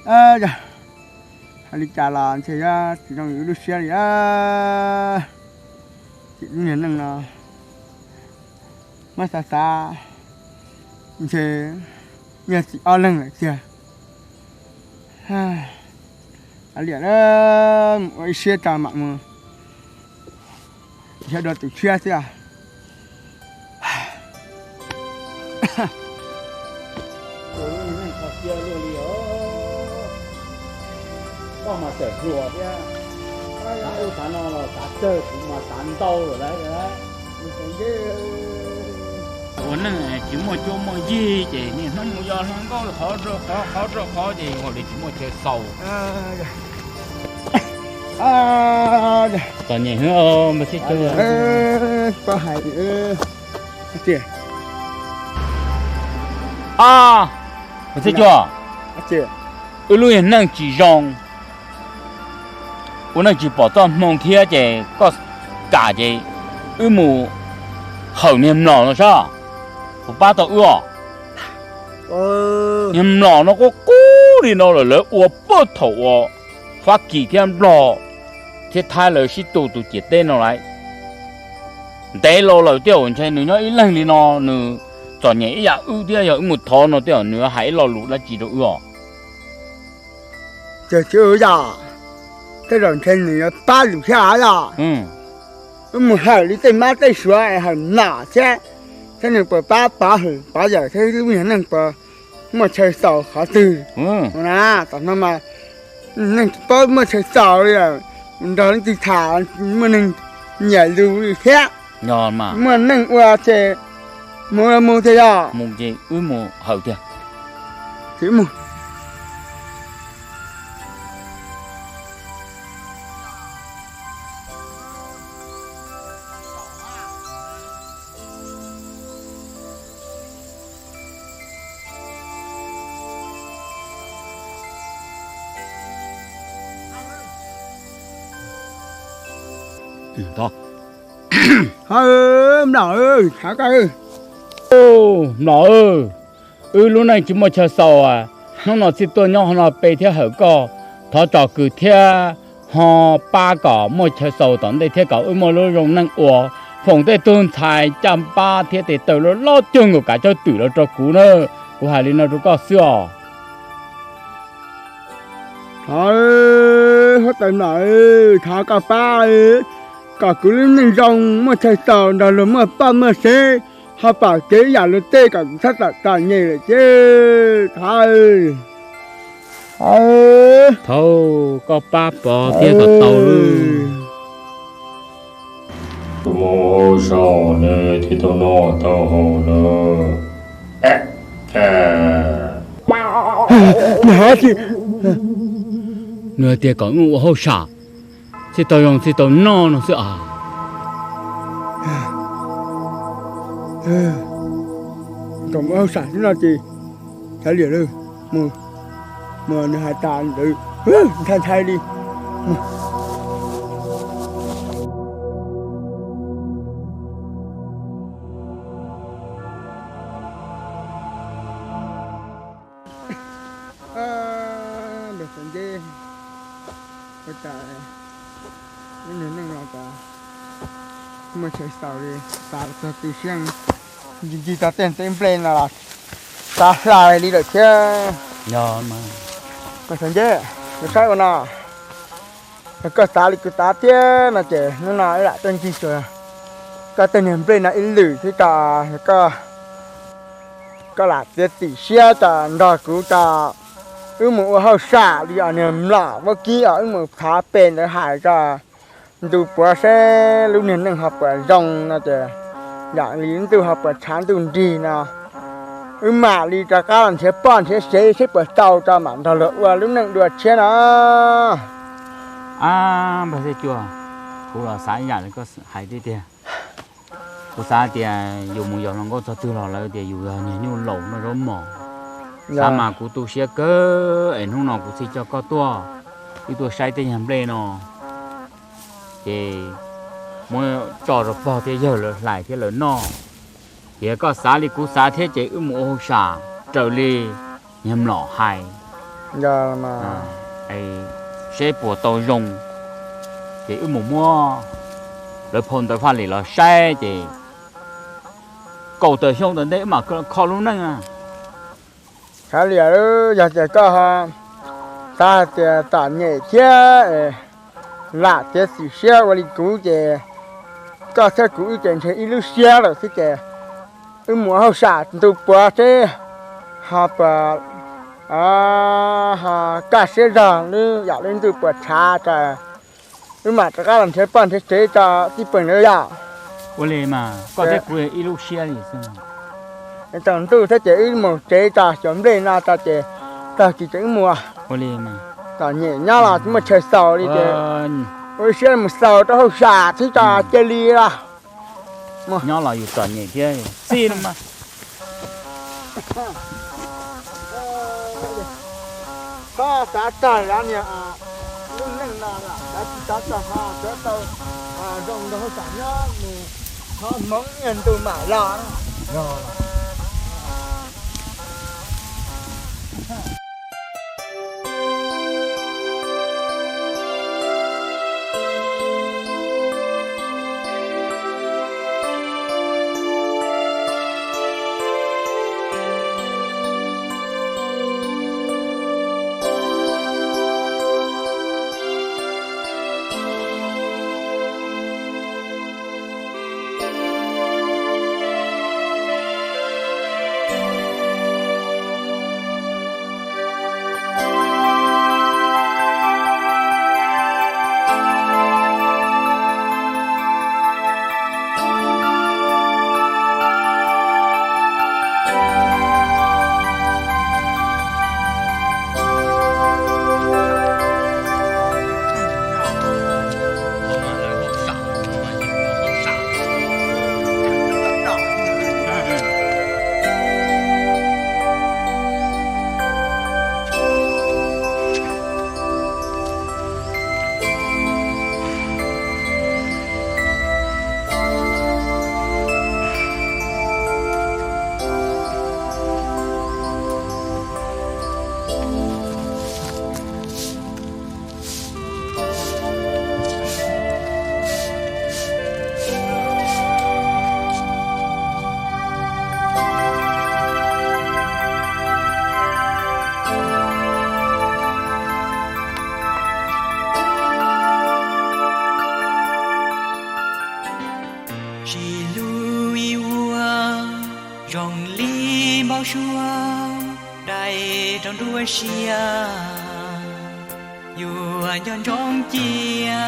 Yog hais li cas los ntshe yuav tsis zoo yus lub siab li. Tsim lub niag neej no, muab xav xav ntshe yog txiv ob leeg lawm tiag. Kav liam, mus ua ib siab tso mam mus nrhiav dua tus tshiab xwb. Koj mas txawm hluas thiab, xav ub xav no los xav tsawg, kuv mas xav ntau lawm lauj. Ua neej tsis muaj cuab muaj yig ces niaj hnub mus yos hluas nkauj qhov rau qhov, qhov rau qhov ces ua li tsis muaj chaw xaus. Txom nyem heev, Npawg Txhiaj Cuag. Wb lub niag neej tsis zoo, ua neej tsis pom txoj hmoo thiab ces koj kam ces wb mus hawm niag mlom no saib, puas pab tau wb os? Niag mlom no qub qub li no lawm, lawv ua puag thaum uas Fab Kis thiab Nplog thiab Thaib lawv sib tu tus ciam teb no lawm. Ntev los lawm thiab, ntshe nws nyob ib leeg li no, nws txom nyem ib yam wb thiab, yog wb mus thov no thiab nws hais ib lo lus dab tsi rau wb os? Tsis yog, tej zaum ntshe nws yuav pab yus thiab yog. Wb mus hawm li tej mab tej suav es hawm mlom thiab, thiab nws puas pab pov hwm pov yawm thiab lub niag neej puas muaj chaw xaus qhov twg na? Tam no mas neeg tsis paub muaj chaw xaus li, nrog leej twg tham muaj neeg nyiam lus li thiab. Muaj neeg ua ces mus los mus tiag yog. Mus ces wb mus hawm tiag. Mlom, mlom, wb lub neej tsis muaj chaw xaus, hnub no txij tuaj nyob hauv no pe thiab hawm koj, thov tsom kwm thiab ho pab kom muaj chaw xaus tom ntej thiab kom wb muaj lub zoo neej ua, foom tej tug ntxhais caj npab thiab tes taw loj loj cuag nkaus kav tsawb twm los rau kuv na. Kuv hais li no rau koj xwb os. Thov, huab tais mlom, thov koj pab kom kuv lub neej zoo muaj chaw xaus nrog luag muaj poj muaj sev, ho pom kev yam luag tej kom kuv txhob txom txom nyem lawm ces thov. Thaum koj pab pov thiab kom tau lub. Tus muaj hauj sam nws thiaj tau noj tau haus na. Nws hais tias kom wb ua hauj sam, thiaj tau zoo thiaj tau noj no xwb as. Kom ua hauj sam xwb no ces kav liam, mus, mus nws hais tas ntawd ntshai ntshai li. Npawg Xav Nceb, ua cas lub niag neej no cas muaj chaw xaus li, xav txog tu siab, ncig ncig txog tej teb nplej no los xav hla li lawm thiab. Npawg Xav Nceb, saib ua no, yog koj xav li kuv xav thiab no ces hnub no wb lam tuaj ncig xyuas koj tej niag nplej no ib lwm thiab tso, yog koj, koj lam txiav txim siab tso nrog kuv tso, wb mus ua hauj sam li os niag mlom vaub kib os, wb mus thov pem ntawd hais tso ntu puav seb lub niag neej ho puas zoo no ces, yam li ntuj ho puas tshav ntuj nrig no, wb mam li rov qab los nrhiav poj nrhiav sev seb puas tau tso mam nrog luag ua lub neej dua tshiab no. Ab, Npawg Xav Cuag, kuv los xav ib yam li koj hais tiag tiag. Kuv xav tias yus mus yos hluas nkauj txog twg los lawv tias yus yog niag nyuj laus noj zaub mos. Xav mas kuv tu siab kawg es hnub no kuv thiaj coj koj tuaj, wb tuaj saib tej nyuag nplej no, ces muab tso rau pog thiab yawg lawv hlais thiab lawv noj. Ces koj xav li kuv xav thiab ces wb mus ua hauj sam raws li niag mlom hais. Seb puas tau zoo, ces wb mus muab lawv phau ntawv faj lis los saib ces kaum tawm xyoo tom ntej wb mam kho lub neej. Kav liam, yog tias koj xav hais tias txom nyem thiab lam tiav xim siab ua li kuv ces koj thiab kuv wb ces ntshe ib lub siab lawm xwb ces wb mus hauj sam ntu puav seb ho puas, ho kaj siab zog lub yam lub ntuj puas tshav tas wb mam rov qab los nrhiav poj nrhiav tsev tso tij peem na yom. Ua li mas koj thiab kuv ib lub siab li xwb. Tsaus ntuj thiab ces wb mus tsev tso, xyov nplej no tso ces tag kis ces wb mus. Ua li mas txom nyem nyob los tsis muaj chaw xaus li ces ua siab mus xaus rau hauj sam thiab tso cia li los. Nyob los yus txom nyem thiab xij no mas. Koj xav txog lawm niag lub neej no lawm, xav tsis xav txog ho sawv tau zoo nrog hauj sam nyob mus thov hmoov niaj ntu mam los. Tsis luj ib vuag zoo li npau suav dai rau nruab siab, yuav nco ntsoov cia